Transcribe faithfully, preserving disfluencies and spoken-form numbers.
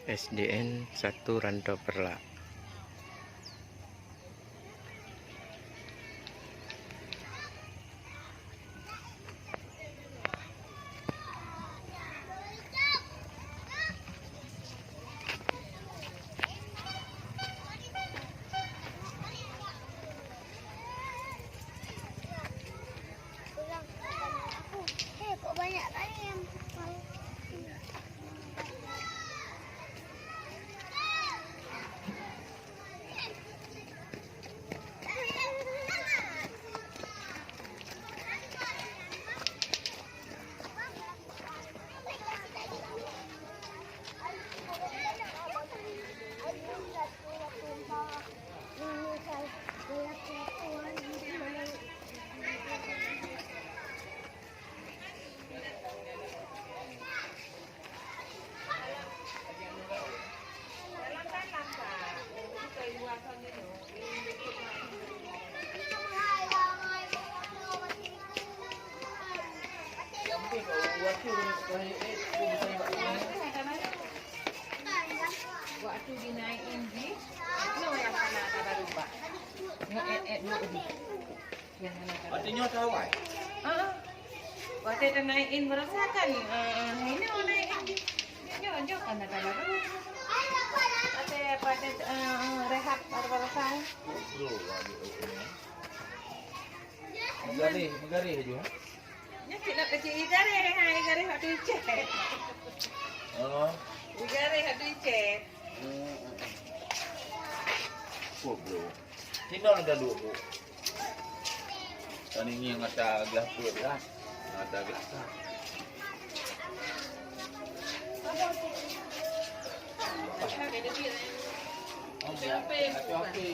S D N satu Rantau Perlak. Eh, kok banyak kali yang Waktu dinaikin jih, no nyang hana tabarubah. Nyo et-et dulu jih. Nyang hana tabarubah. Artinya tawai. Ah. Watèe tanaikin baroesa kan, ah, ah, inoe naikin jih. Nyo, nyo kan tabarubah. Watèe, watèe, ah, ah, rehat baroesa. Meugareh, meugareh laju, ha? Nyan cit nak keuchik igareh, ha, igareh hak tucet. Oh. Igareh hak tucet. Hmm, hmm, hmm. Oh, bro. Sinoe dah dua, Bu. Tadi ni yang ata gelah peuet lah. Ata gelah sah. Oh, ya. Api, api.